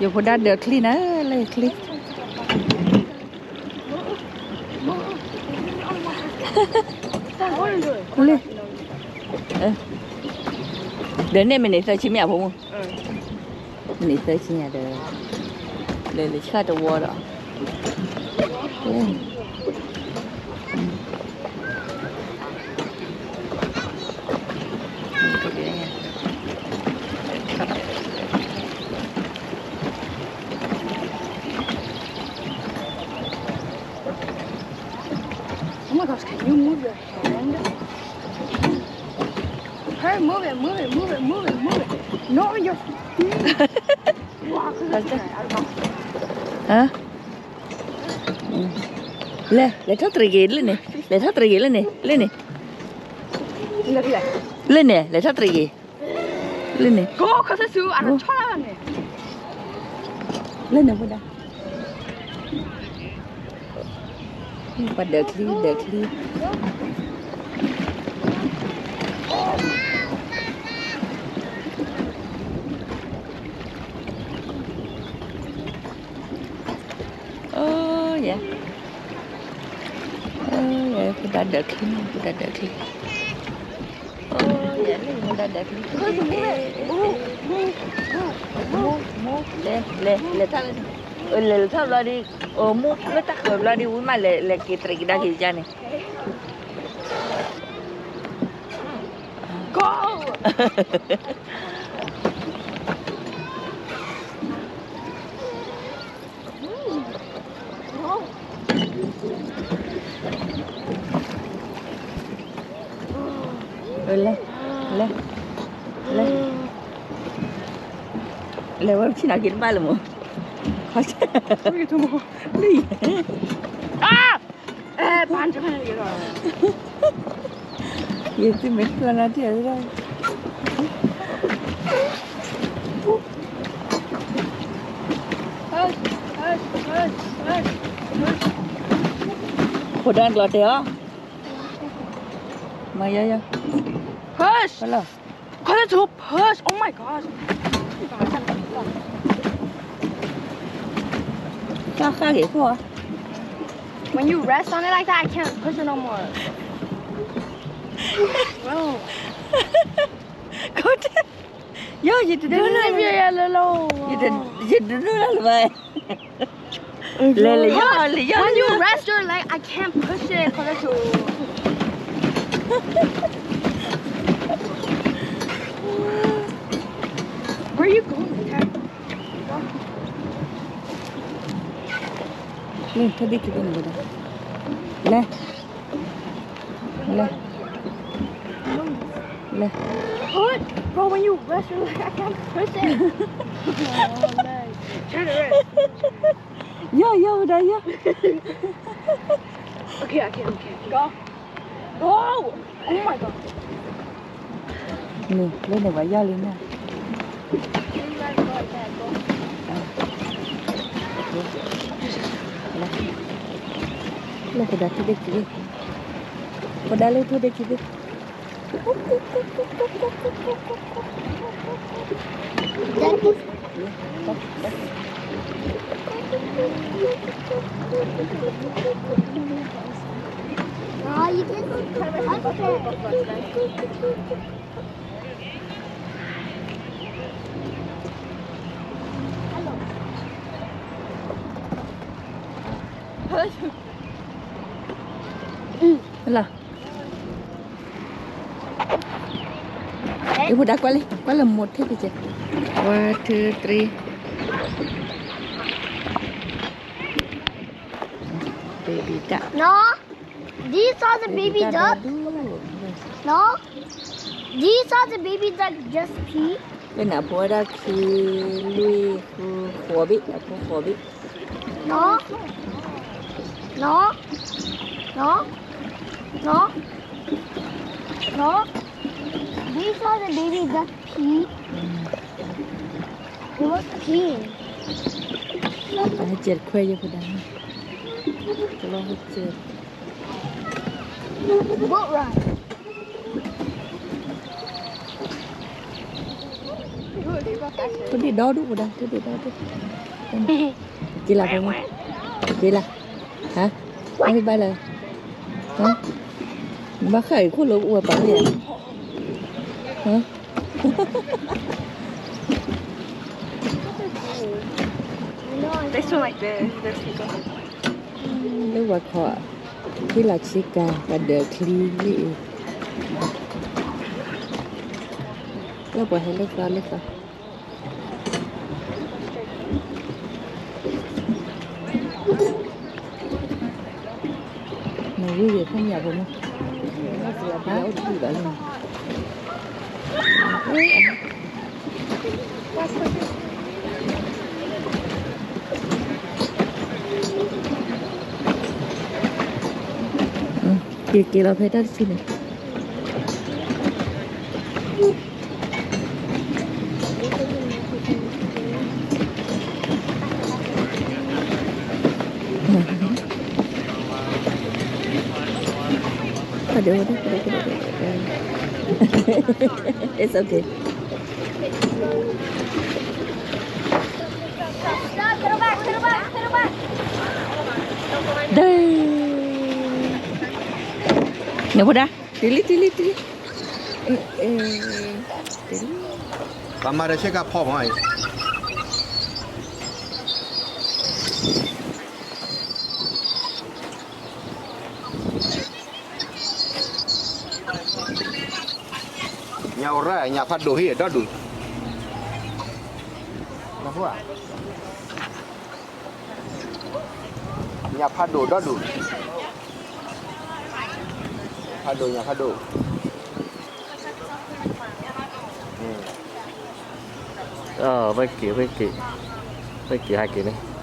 ယဖိဒါဒၢးချံနၤ လၢချံ လၢ ဒီးန့ၣ်မ့ၢ်န့ၢ်သၢဆံမ့ၢ်အဖိမုၣ်, မ့ၢ်န့ၢ်သၢဆံညါဒီး လၢလၢဆၣ်တဝီဒီး Oh my gosh, can you move your hand? Her, move it, move it, move it, move it, move it. No, your feet. Wow, 'cause it's okay. I don't know. ဟါ လဲၤ လဲၤထီၣ်တြံၤက့ၤလၢန့ၣ်, လဲၤထီၣ်တြံၤက့ၤလၢန့ၣ်, လၢန့ၣ်, လၢန့ၣ် လဲၤထီၣ်တြံၤက့ၤ လၢန့ၣ်, ကီၢ်ခီၣ်ဆူ အရၣ်ဆီလၢန့ၣ်, လၢန့ၣ်ဖိဒါ ပှၤဒၢးချံ ဒၢးချံ အိယဲ, အိယဲ ဖိဒါဒၢးချံ ဖိဒါဒၢးချံ, အိယဲ ဖိဒါဒၢးချံ, လဲၤ လဲၤ လဲၤထီၣ်လၢန့ၣ်, လဲၤ လဲၤထီၣ်ဘျီဒီး, အိ မူလၢတၢ်ဃၢၤဘျီဒီး ဝံၤမး လဲၤ လဲၤက့ၤတြံၤကဒါက့ၤယါန့ၣ် Go! လဲၤ လဲၤ လဲၤ လဲၤဝဲဆ့ၣ်နီၤက့ၤတဘၣ်လၢမး, လၢယဲ အဲ ပၢ်တမ့ၢ်လၢယဲ ယဲသုမ့ၢ်ကျီလၢထံၣ်အီၤ ဖိဒါကျီတဲာ်အီၤ, မၤယါယါ, push, လီၤ, ခီၣ်ဆူ push, oh my gosh, ဃၣ်ဃၣ်က့ၤဖိ When you rest on it like that, I can't push it no more. Bro. Go to, yo, you did it. ယတဒုးနုာ်လၢၤဘၣ်. When you rest your leg, I can't push it. Where you going? Go. လဲၤ ထီၣ်ဒ့ၣ်ခံဘ့ၣ်န့ၣ်ဒီး လဲၤ လဲၤ လဲၤ Push, bro, when you rest your leg, I can't push it. Try to rest. ယီၤ ယီၤ ဝဲဒၣ်ယီၤ Okay, okay, okay. Go. Go. Oh my god. န့ၣ် လၢန့ၣ်ပှၤယီၤလံန့ၣ် လၢဖိဒါထီၣ်ဒ့ၣ်ခံဘ့ၣ် ဖိဒါလၢထီၣ်ဒ့ၣ်ခံဘ့ၣ် Aw, you can see her husband. Hello. အ့ ဖိဒါကွၢ်လံ ကွၢ်လၢမိၢ်ထံၣ်တက့ၢ် one, two, three. Baby duck. No, these are the baby duck. No, these are the baby duck just pee. လၢနဖိဒါခံ လွံၢ် ဃု ဃိးဘ့ၣ် အဖိဃိးဘ့ၣ် No. No. No. No. No. These are the baby duck pee. They were peeing. အစဲးခွဲးယဲၢ်ဖိဒါ ကလီၤဟဲကဲ Boat ride. ထိၣ်ဒံၣ်ဒီဒူၣ်ဝဲဒၣ် ထိၣ်ဒံၣ်ဒီဒူၣ်, က့ၤလၢ်ဖိမး, က့ၤလၢ်, ဟါ, ဘၣ်ဘၣ်လၢ, ဟါ, ဘၣ်ဃးအံၤခိၣ်လၢအိၣ်ဝဲပာ်ဝဲ, ဟါ This one like this. This one. လၢဝၤခီ, ဟ့ၣ်လီၤဆ့ကၤ ပှၤဒၢးချံလံအံၤ, လၢပှၤဟဲလၢသီလၢသီ, နဝံၢ်ဂ့ၤဖဲညၣ်ဖိမး, ဟါ, တဘၣ်လၢ က့ၤက့ၤလီၤဖဲတၢ်တဆံန့ၣ်, နဖိဒါ, တလံ တလံ တလံ, တလံ, ပှၤမၤဒီးဆ့ကၤဖီမးအံၤ ညၣ်အိၣ်ရၣ် ညၣ်ဖးဒိၣ်ဟံၣ်ဒီဒူၣ်, ညၣ်ဖးဒိၣ်ဒီဒူၣ်, ဖးဒိၣ် ညၣ်ဖးဒိၣ်, ဝဲက့ၤ ဝဲက့ၤ, ဝဲက့ၤဟဲက့ၤန့ၣ်